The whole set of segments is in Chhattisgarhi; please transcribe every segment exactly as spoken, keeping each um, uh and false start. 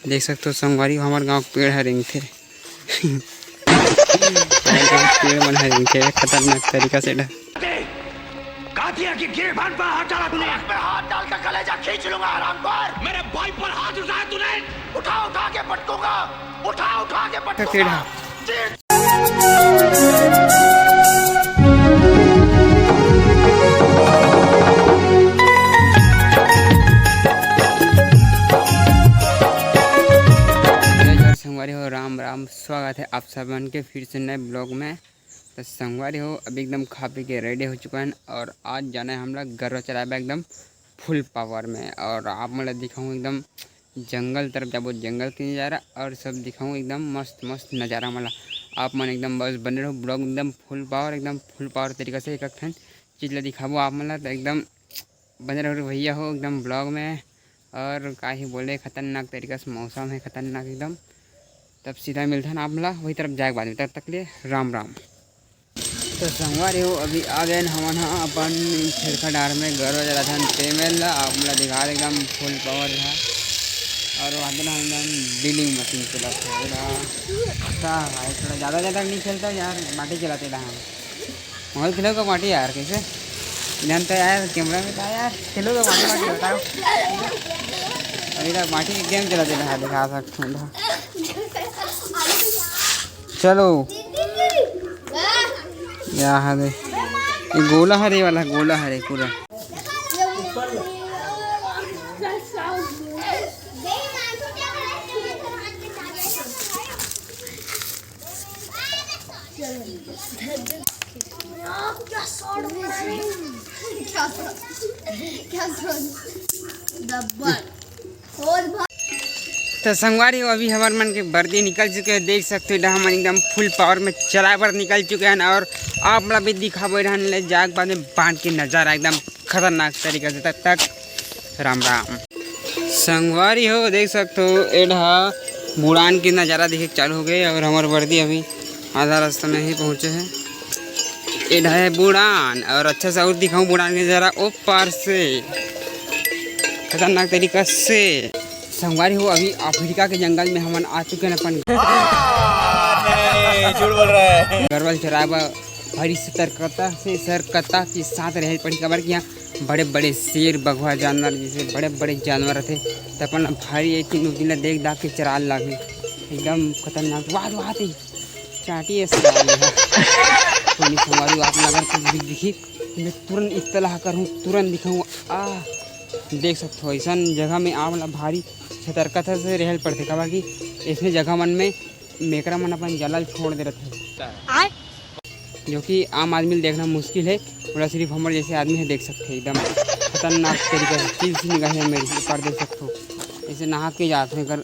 देख सकते हो संगवारी हो, हमर गांव के पेड़ ह रेंगथे। हमर गांव के पेड़ मन ह रेंगथे खतरनाक तरीका से डर। कातिया की गिरबान पर हाथ डाला तूने। मैं हाथ डालकर कलेजा खींच लूंगा हरामखोर। मेरे भाई पर हाथ उठाया तूने। उठा उठा के पटकूंगा, उठा उठा के पटकूंगा। टेढ़ा। जय जोहार संगवारी हो, राम राम, स्वागत है आप सब मन के फिर से नए ब्लॉग में। तो संगवारी हो, अभी एकदम खा पी के रेडी हो चुका है और आज जाना है हम लोग गरवा चराबे एकदम फुल पावर में। और आप मन ला दिखाऊँ एकदम जंगल तरफ जाबो, जंगल के नज़ारा और सब दिखाऊँ एकदम मस्त मस्त नज़ारा मन ला। आप मन एकदम बस बने रहो ब्लॉग एकदम फुल पावर, एकदम फुल पावर तरीका से एक एक ठन चीज़ ला दिखाबो आप मन ला। तो एकदम बने रहो रे भैया हो एकदम ब्लॉग में। और का ही बोले, खतरनाक तरीका से मौसम है, खतरनाक एकदम। तब सीधा मिलथन आप मन ला वही तरफ जाए के बाद में, तब तक ले राम राम। तो संगवारी हो, अभी आ गए हमन ह अपन खेलखा डार में, गरवा चराथन तेमेल ला आप मन ला दिखा एकदम फुल पावर था। और वहाँ पे ना एकदम ड्रिलिंग मशीन चलत है, थोड़ा सा है, थोड़ा ज़्यादा ज़्यादा नहीं खेलता यार, माटी चलाते रहा हम। मोबाइल खेलो का माटी यार, कैसे जानता है यार, कैमरा में था यार, खेलो का माटी, माटी बताओ। अभी तक माटी की गेम चला दे रहा है, दिखा सकते हैं। चलो। या हरे, ये गोला हरे वाला, गोला हरे पूरा। क्या सॉर्ट बनाए? क्या सॉर्ट? क्या सॉर्ट? डब्बल। और भा- तो संगवारी हो, अभी हमर मन के वर्दी निकल चुके हैं, देख सकते हो, हमन एकदम फुल पावर में चलाए बर निकल चुके हैं। और आप मन ला भी दिखाबो रहन ले जाके बाद में बांध के नजारा एकदम खतरनाक तरीका से। तब तक राम राम। संगवारी हो, देख सकते हो, एढ़ा बुड़ान के नजारा देखे के चालू हो गए और हमर वर्दी अभी आधा रास्ता में ही पहुँचे है। एढ़ा है बुड़ान और अच्छा से और दिखाऊँ बुड़ान के नजारा ओ पार से खतरनाक तरीका से। संगवारी हो, अभी अफ्रीका के जंगल में हमन आ चुके हैं अपन नहीं, झूठ बोल रहा है। गरवा ल चराए बर भारी सतर्कता से, सतर्कता के साथ रहे पड़ी, काबर कि यहाँ बड़े-बड़े शेर, बघवा जानवर जैसे बड़े-बड़े जानवर रथे, त अपन ला भारी एक दिन, दू दिन ला देख दाख के चराल लागही। एकदम खतरनाक। वाह, वाह, ते चाटी है साला ये। कोई नहीं संगवारी, आप ला अगर कुछ भी दिखी, मैं तुरंत इत्तला करूँ, तुरंत दिखाऊँ। आ, देख सकते हो, ऐसन जगह में आप ला भारी सतर्कता से रहल पड़थे, काबर कि ऐसने जगह मन में मेकरा मन अपन जाला ल छोड़ दे रथे। आय। जो कि आम आदमी ल देखना मुश्किल है, ओला सिर्फ हमर जैसे आदमी है देख सकते हैं। एकदम खतरनाक तरीका से चील से निगाह है मेरी ऊपर देख सकते हो, ऐसे नहा के जात है अगर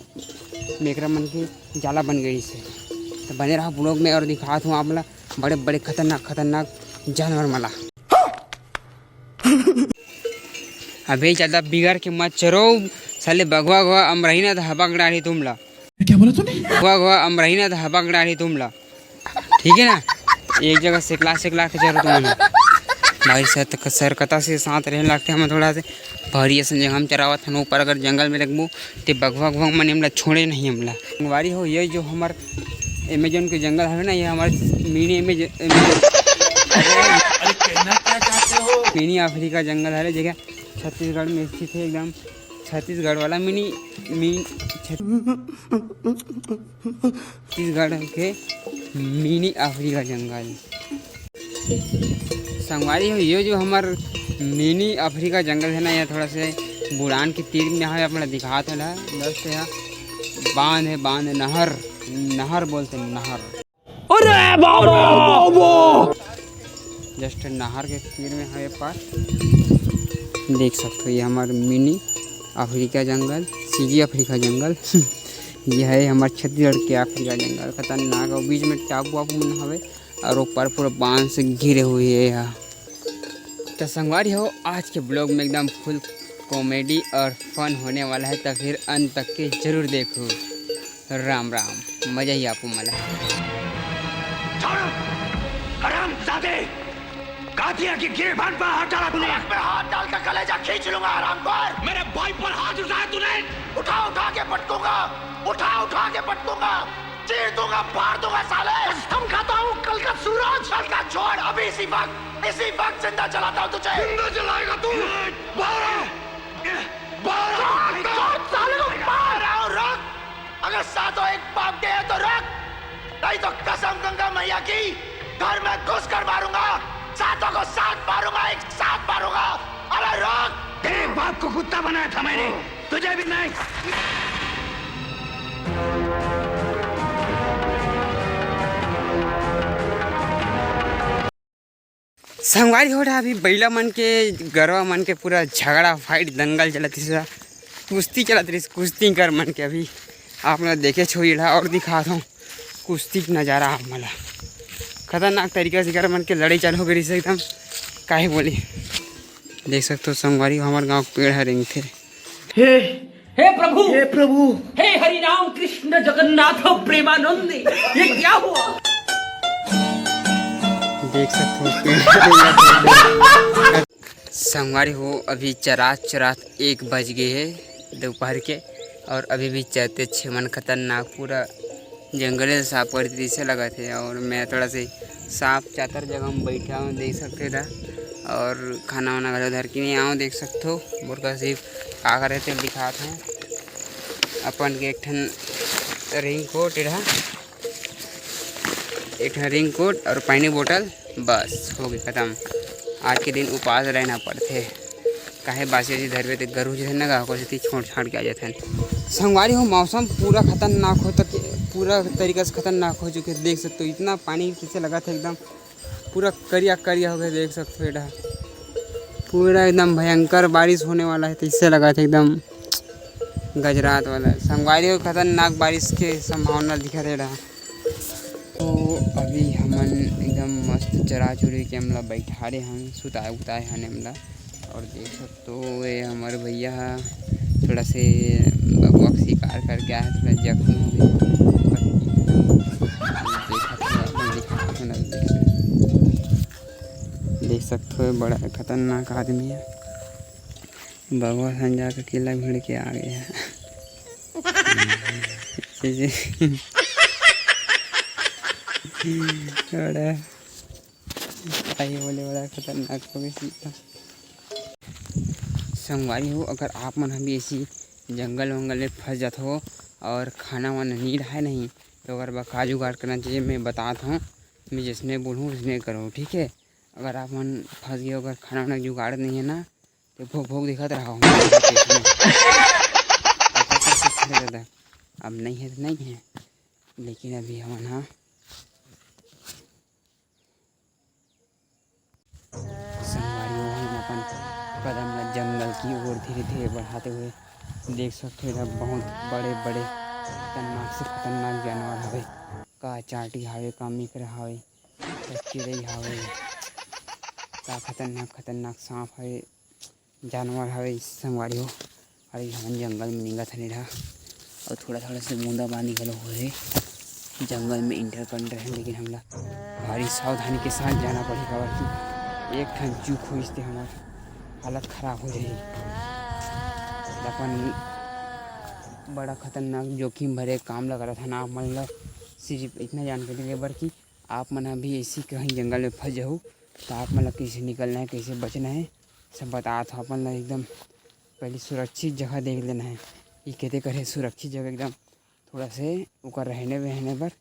मेकरा मन के जाला बन गई से। तो बने रहा ब्लॉग में और दिखात हूँ आप ला बड़े बड़े खतरनाक खतरनाक जानवर मन ला। अबे ज्यादा बिगड़ के मत चरो, साले बघवा घवा अमरही ना त हबक डारी तुम ला। क्या बोला तूने? बघवा घवा अमरही ना त हबक डारी तुम ला। ठीक है ना, एक जगह सेकला सेकला के चरो तुम। भाई सत-, सतर्कता से साथ रहे लगते हम थोड़ा से। भारी असन जगह हम चरावत हन, ऊपर अगर जंगल में रखबो ते बघवा घवा मन हमला छोड़े नहीं हमला। संगवारी हो, ये जो हमर अमेजन के जंगल हवे ना, ये हमर मिनी अमेजन, अमेजन, अरे कहना क्या चाहते हो? मिनी अफ्रीका जंगल हरे, जेके छत्तीसगढ़ में स्थित है एकदम। छत्तीसगढ़ वाला मिनी, मिनी, छत्तीसगढ़ के मिनी अफ्रीका जंगल। संगवारी हो, ये जो हमर मिनी अफ्रीका जंगल है ना, ये थोड़ा से बुड़ान के तीर में है, अपना दिखात है ना, बस यहाँ बांध है, बांध, नहर, नहर बोलते हैं, नहर। अरे बाबा! जस्ट नहर के तीर में है ये पार। देख सकते हो, ये हमार मिनी अफ्रीका जंगल, सीजी अफ्रीका जंगल। ये है हमार छत्तीसगढ़ के अफ्रीका जंगल, खतरनाक। और बीच में टापू वापू मन हवे और ऊपर पूरा बांध से घिरे हुए है यहाँ। तो संगवारी हो, आज के ब्लॉग में एकदम फुल कॉमेडी और फन होने वाला है, तो फिर अंत तक के जरूर देखो। राम राम, मजा ही आपको मला। छोड़ो, हरामजादे! कातिया की गिरबान पर हाथ डाला तूने। मैं हाथ डालकर कलेजा खींच लूंगा, हरामखोर। मेरे भाई पर हाथ उठाया तूने। उठा उठा के पटकूंगा। उठा उठा के पटकूंगा, चीर दूंगा, फाड़ दूंगा साले। कसम खाता हूँ, कल का सूरज। कल का छोड़, अभी इसी वक्त, इसी वक्त जिंदा जलाता हूँ तुझे। जिंदा जलाएगा तू? बाहर आ, बाहर आ। साले को मार। आ रहा हूँ, रुक। अगर सातों एक पाप के हैं तो रुक, नहीं तो कसम गंगा मैया की, घर में घुस कर मारूंगा। सातों को साथ मारूंगा, एक साथ मारूंगा। अरे रुक। तेरे बाप को कुत्ता बनाया था मैंने, तुझे भी मैं। संगवारी हो रहा, अभी बइला मन के, गरवा मन के पूरा झगड़ा, फाइट, दंगल चलत रहिस, कुश्ती चलत रहिस, कुश्ती कर मन के। अभी आप मन देखे छोड़ी रहा और दिखात हूँ कुश्ती के नज़ारा आप मन ला। खतरनाक तरीका से कर मन के लड़ाई चालू हो गई रहिस एकदम, काहे बोली। देख सकते हो संगवारी हो, हमारे गाँव के पेड़ ह रेंगथे। हे, हे प्रभु, हे प्रभु, हे हरि राम कृष्ण जगन्नाथ प्रेमानंद, ये क्या हुआ? देख सकते हो पेड़ ह रेंगथे। संगवारी हो, अभी चरात चरात एक बज गए है दोपहर के, और अभी भी चरथे छे मन। खतरनाक पूरा जंगल में सांप करी तइसे लगत हे, और मैं थोड़ा से सांप चातर जगह में बैठा हूँ, देख सकते हो। और खाना वाना घलो धर के नहीं आऊँ, देख सकते हो। मोर का सिर्फ का करे ते दिखात हूँ अपन के एक ठन रेनकोट एड़ा, एक ठन रेनकोट और पानी बोतल, बस हो गए खत्म। आज के दिन उपास रहना पड़थे, काहे बासी बासी धरबे ते गरू जैसे न गा, ओकर सेती छोड़ छाड़ के आ जाथन। संगवारी हो, मौसम पूरा खतरनाक हो तक, पूरा तरीका से खतरनाक हो चुके, देख सकते हो। इतना पानी कैसे लगा था, एकदम पूरा करिया करिया हो गया, देख सकते हो। एड़ा पूरा एकदम भयंकर बारिश होने वाला है, तइसे लगा था एकदम गजरात वाला। संगवारी हो, खतरनाक बारिश के संभावना दिखत हे एड़ा। तो अभी हमन एकदम मस्त चरा चुरी के हमला बैठारे हन, सुताए उताए हन हमला। और देख सकते हो, ये हमर भैया ह थोड़ा से बगवा के शिकार करके आए, थोड़ा जख्म हो गए। देखत हो, अपन दिखात हो ना, देख सकते हो, बड़ा खतरनाक आदमी है। बगवा सन जाके किला भिड़ के आ गए हैं। बड़ा भाई बोले बड़ा खतरनाक हो गई सीता। संगवारी हो, अगर आप मन ह भी ऐसी जंगल वंगल में फंस जात हो और खाना वाना नहीं रहा नहीं, तो अगर बा का जुगाड़ करना चाहिए, मैं बतात हूँ। मैं जैसने बोलूँ वैसने करो, ठीक है। अगर आप मन फंस गए हो, अगर खाना वाना जुगाड़ नहीं है ना, तो भोग भोग दिखत रहा हूँ। अब नहीं है तो नहीं है, लेकिन अभी हमन हा संगवारी हो, हम अपन कदम ला जंगल की ओर धीरे धीरे बढ़ाते हुए देख सकते हो, एदे बहुत बड़े बड़े खतरनाक से खतरनाक जानवर हवे। का चांटी हवे, का मिकर हवे, का चिड़ई हवे, का खतरनाक खतरनाक सांप हवे, जानवर हवे संगवारी हो। अरे हमन जंगल में निंगत हन एड़ा, और थोड़ा थोड़ा से बूंदा बांदी घलो हो रहे। जंगल में इंटर कंटर है, लेकिन हमला भारी सावधानी के साथ जाना पड़ही, काबर कि एक ठन चूक होइस ते हमर हालत खराब हो जाही। अपन बड़ा खतरनाक जोखिम भरे काम ला करत हन। आप मन ला सिर्फ इतना जानकारी दे बर कि आप मन ह भी ऐसी कहीं जंगल में फंस जाहू, तो आप मन ला कैसे निकलना है, कैसे बचना है, सब बतात हूँ। अपन ला एकदम पहले सुरक्षित जगह देख लेना है। ये कहते करे सुरक्षित जगह एकदम थोड़ा से ओकर रहने वहने बर।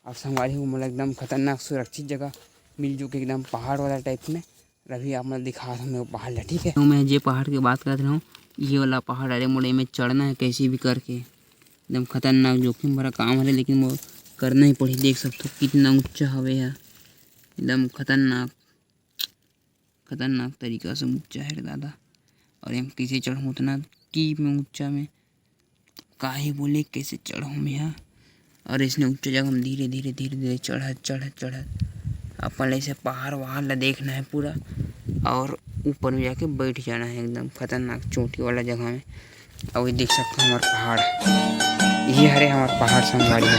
और संगवारी हो, मोला एकदम खतरनाक सुरक्षित जगह मिल चुके, एकदम पहाड़ वाला टाइप में। अभी आप मन दिखा हूँ मैं वो पहाड़ ला, ठीक है। तो मैं जे पहाड़ के बात करत रहूँ, ये वाला पहाड़, अरे मोला एमे चढ़ना है कैसे भी करके। एकदम खतरनाक जोखिम भरा काम हरे, लेकिन वो करना ही पड़ही। देख सकते हो कितना ऊंचा हवे है, एकदम खतरनाक, खतरनाक तरीका से ऊंचा है रे दादा। और हम कैसे चढ़ूँ उतना टीप में ऊंचा में, काहे बोले कैसे चढ़ूँ मैं हा? और इसने ऊंचा जगह में धीरे धीरे धीरे धीरे चढ़त चढ़त चढ़त अपन ऐसे पहाड़ वहाड़ ला देखना है पूरा, और ऊपर में जाके बैठ जाना है एकदम खतरनाक चोटी वाला जगह में। और ये देख सकते हो हमार पहाड़, ये हरे हमार पहाड़ संगवारी हो।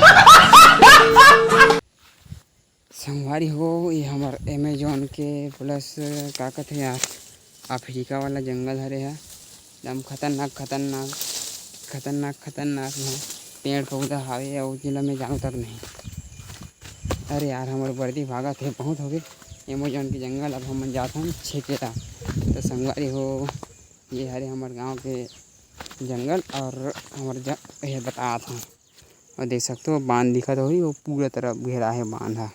संगवारी हो, ये हमर Amazon के plus का कथे यार, अफ्रीका वाला जंगल हरे ह, एकदम खतरनाक, खतरनाक, खतरनाक, खतरनाक है। पेड़ पौधा हावे अउ जेला मैं जानव तक नहीं। अरे यार, हमर वर्दी भागत हे, बहुत होगे। Amazon के जंगल, अब हमन जात हन छेकेला। तो संगवारी हो, ये हरे हमर गांव के जंगल और हमर ज-, ये बतात हन। और देख सकते हो, बांध दिखत होही, वो पूरा तरफ घेरा है बांध ह।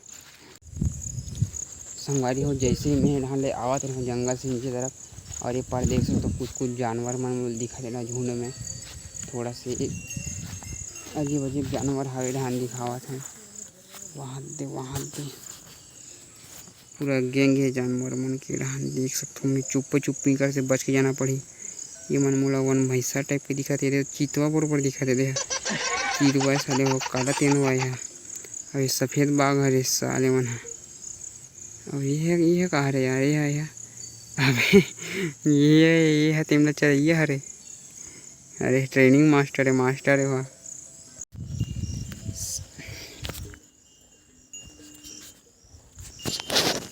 संगवारी हो, जैसे ही मैं यहाँ ले आवत रहूँ जंगल से नीचे तरफ, और ये पार देख सकते हो, कुछ कुछ जानवर मन दिखा देना झुंड में। थोड़ा से अजीब अजीब जानवर हवे, ढान दिखावत हैं। वहाँ दे, वहाँ दे, पूरा गैंग है जानवर मन के ढान देख सकते हो। मैं चुप्पे चुप्पी कर से बच के जाना पड़ी। ये मन मोला वन भैंसा टाइप के दिखत हे, चितवा बरोबर दिखत हे। चितवा साले हो, काला तेंदुआ हे। अउ ये सफेद बाघ हरे साले मन ह। अउ ये ह, ये ह का हरे यार, ये ह, ये ह। अबे, ये, ये ह तेमला चरैया हरे। अरे training master हे, master हे वह।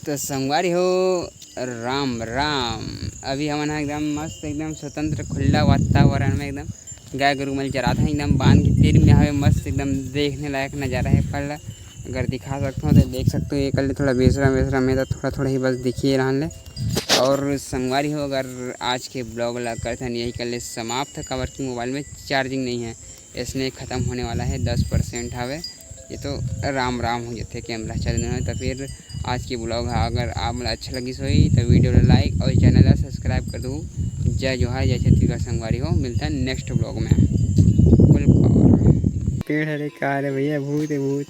तो संगवारी हो, राम राम। अभी हमन ह एकदम मस्त, एकदम स्वतंत्र खुला वातावरण में एकदम गाय गरु मन चरात हैं, एकदम बांध के तीर में हवे। मस्त एकदम देखने लायक नज़ारा है। पर अगर दिखा सकता हूँ तो देख सकते हो, ये कर ले थोड़ा बेसरा वेसरा में तो थोड़ा थोड़ा ही बस दिखिए रहन ले। और संगवारी हो, अगर आज के ब्लॉग ला करथन यही कर ले समाप्त, काबर कि मोबाइल में चार्जिंग नहीं है, इसने ख़त्म होने वाला है, दस परसेंट हवे। ये तो राम राम हो जाते कैमरा चलने में। तो फिर आज की ब्लॉग हा अगर आप मन अच्छा लगिस होही तो वीडियो ला लाइक और चैनल ला सब्सक्राइब कर दो। जय जोहार, जय छत्तीसगढ़ संगवारी हो, मिलता है नेक्स्ट ब्लॉग में। फुल पावर में पेड़ हरे का रे भैया, भूत है भूत।